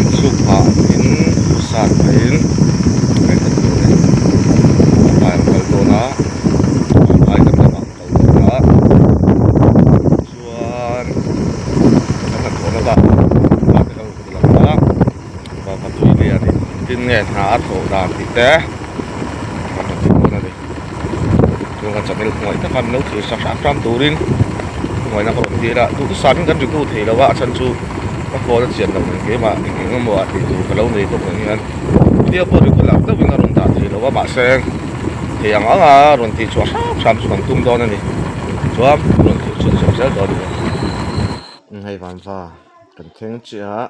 Insuk phah in sat pahin kan kal dawn a ni. Champhai an kal dawn a, Champhai kan lamah an kal dawn a, chuan kan hnathawhna bak bak te kan rawn ti lang a, vangvat tui lian in engtin nge hna a thawh dan tih te kan rawn ti dawn a ni. Chuan kan channel hmangaih taka min lo thlir sak hram hram turin hmangaihna ka rawn tir a, duhthusam in kan review thei lo a, a chhan chu ka phone a chian loh nen keimah eng eng emaw ah tih tur ka lo nei bawk ang hian video pawh regular deuhin a rawn dah thei lo a, mahse thei ang ang a rawn tih chhuah hram hram chu kan tum dawn a ni, chuan rawn thlir chhun zawm zel dawn a ni. Hei vanva kan thleng chiah a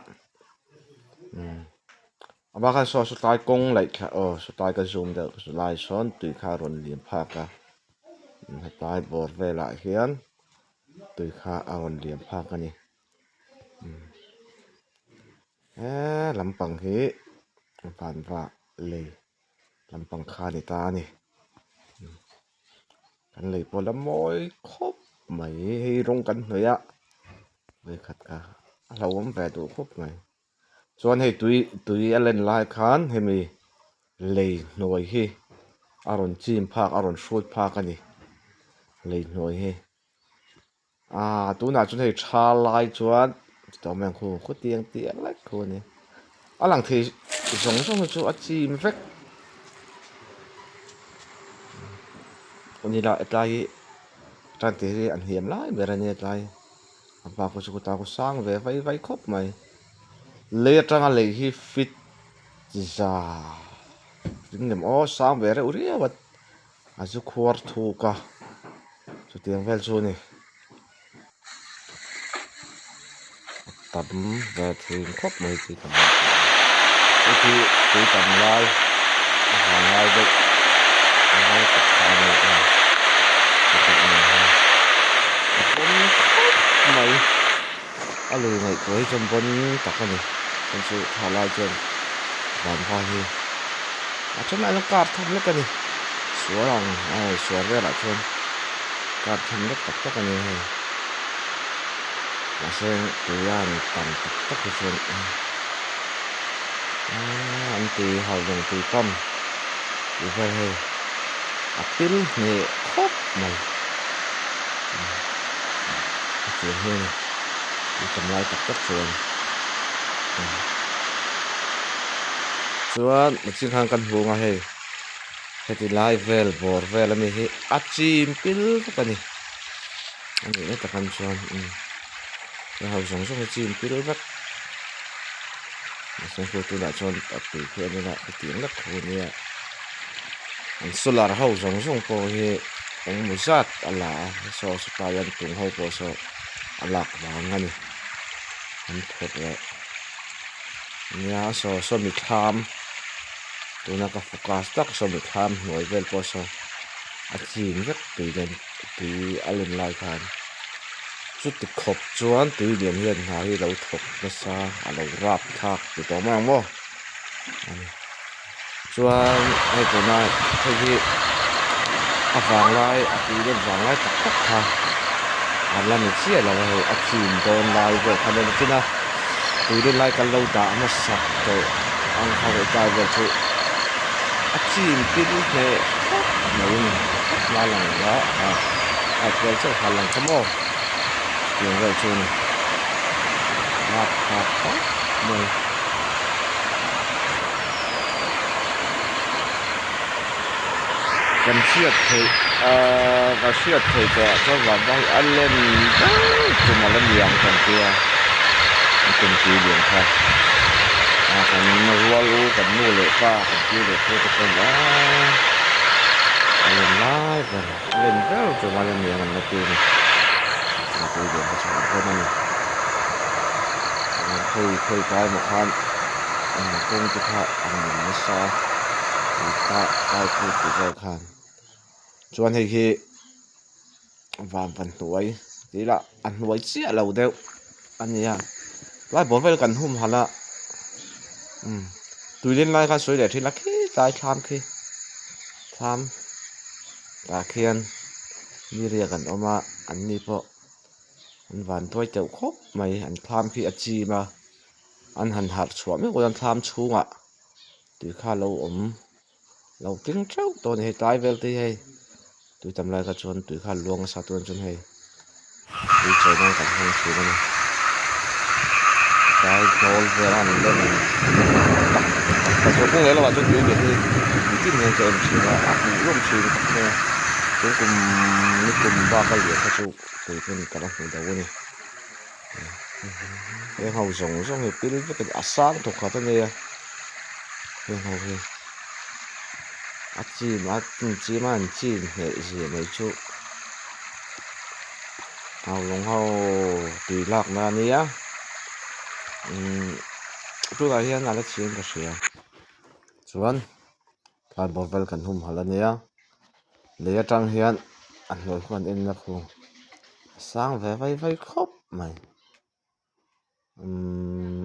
umm. Amah khan saw sawtlai kawng laih thla aw sawtlai ka zoom deuh sawtlai sawn tui kha a rawn liam phak a hetlai bawr velah hian tui kha a rawn liam phak a ni he lampang hi vanva lei lampang kha a ni ta a ni kan lei pawh la mawi khawp mai hei rawng kan hnawih a vawikhat kha a hlauhawm ve duh khawp mai. Chuan hei tui tui a len lai khan hemi lei hnuai hi a rawn chim phak a rawn hrut phak a ni lei hnuai hi aaa tunah chuan hei tha lai chuan chutah awm em khu khutiang tiang lek khu a ni a lang thei zawng zawng hi chu a chim vek a ni lah hetlai hi tan tih hi an hniam lai ber a nia tlai. A pa khu chu kutah khu sang ve vai vai khawp mai lei atanga lei hi fit za ring lem aw sang ve reuh riau a a zu khuar thuk a chutiang vel chu a ni a tam ve thin khawp mai tui tam lai pawh hi hei hi tui tam lai a vang lai deuh a lai tak kha a ni a. A pawn khawp mai a lui ngaihtuah hi chuan pawn tak a ni chuan chu tha lai chuan vanva hi a then lai chuan kar tham lek a ni sual ang a sual velah chuan kar tham lek tak tak a ni hei mahse tuian tam tak tak hi chuan aaa an tui hauh dang tui pump tih vel hei. A pil hneh khawp mai hetiang hian tui tam lai tak tak chuan chuan machine khan kan hmu ang a hei heti lai vel bawr vel ami hi a chim pil vek a ni a nih na takah chuan ho zawng zawng hi chim pil vek mahse hei tunah chuan a tui khi a nia hetiang lek khu ania. An solar ho zawng zawng pawh hi engemaw zat a la a saw satlai an tung ho pawh saw a lak vang a ni an phawrh leh nia saw sawmi thlam tuna ka focus tak sawmi thlam hnuai vel pawh saw a chin vek tui nen tui a len lai khan chuti khawp chuan tui lian hian hna hi a lo thawk nasa a lo rap thlak ti tawh mai ang maw a ni. Chuan hei tuna hei hi a vang lai a tui deuh vang lai tak tak kha an la ni chiah lo a hei a chim dawn lai vel kha nen a chin a tui deuh lai kan lo dah hmasak tawh ang kha hei tlai vel chu a chim pil hneh khawp mai a ni hma lang a a vel chauh kha a lang kha maw chutiang vel chu a ni lak phak khawp mai. Kan hriat theih ahh ka hriat theih tawh ah chuan vanva hi a len ber tum a la ni ang kan tia a kum tui lian kha ah kan rual u kan nu leh pa kan pi leh pu te pawh aaa a len lai ber a len ber tum a la ni ang an la ti a ni a tui lian kha chu a pawn a ni khawi khawi kai emaw khan. Kawng te kha a ngil nasa a tui kha pipe lut tih vel khan chuan hei hi vanva hnuai tih lah a hnuai chiah lo deuh a nia tlai bawr vel kan hum halh a umm tui len lai khan sawi leh thin a khi tlai thlam khi thlam tah khian mi riak an awm a an ni pawh. An van tuai teuh khawp mai an thlam khi a chim a an han harh chhuah meuh an thlam chhungah tui kha a lo awm lo tling teuh tawh a ni hei tlai vel te hi hei tui tam lai kha chuan tui kha a luang nasa tur chuan hei tui chawi nan kan hmang thin a ni tlai hnawl vel a an lem tak tak tak kawng lehlamah chuan tui lian hi nitin hian ka en thin a a hmuh hlawm thin khawp mai a tun kum nikum bak a lian kha chu. Tui pawn ka la hmu do a ni heng ho zawng zawng hi pil vek a ni a sang thawk khat a nia heng ho hi a chim a chim a an chim hneh zia mai chu haulawng ho tui lakna a nia umm tunah hian a la chim ka hria chuan. Tlai bawr vel kan humhalh a nia lei atang hian a hnuai khuan en na khu a sang ve vai vai khawp mai umm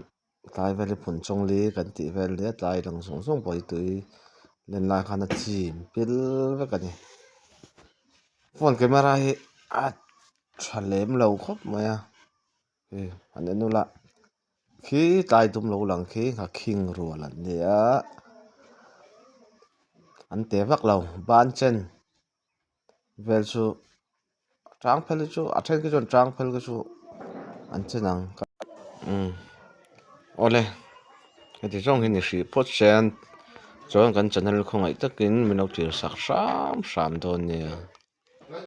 tlai vel hi phun chawng li kan tih vel nia tlai lang zawng zawng pawh hi tui len lai khan a chim pil vek a ni phone camera hi a tha lem lo khawp mai a. An en ula khi tlai dum lo lang khi nghakhing rual an ni a an te vak lo ban chen vel chu tang phel hi chu a then khi chuan tang phel khi chu an chen ang umm awle heti zawng hi ni hrih phawt se chuan kan channel khawngaih takin min lo tir sak hram hram dawn nia.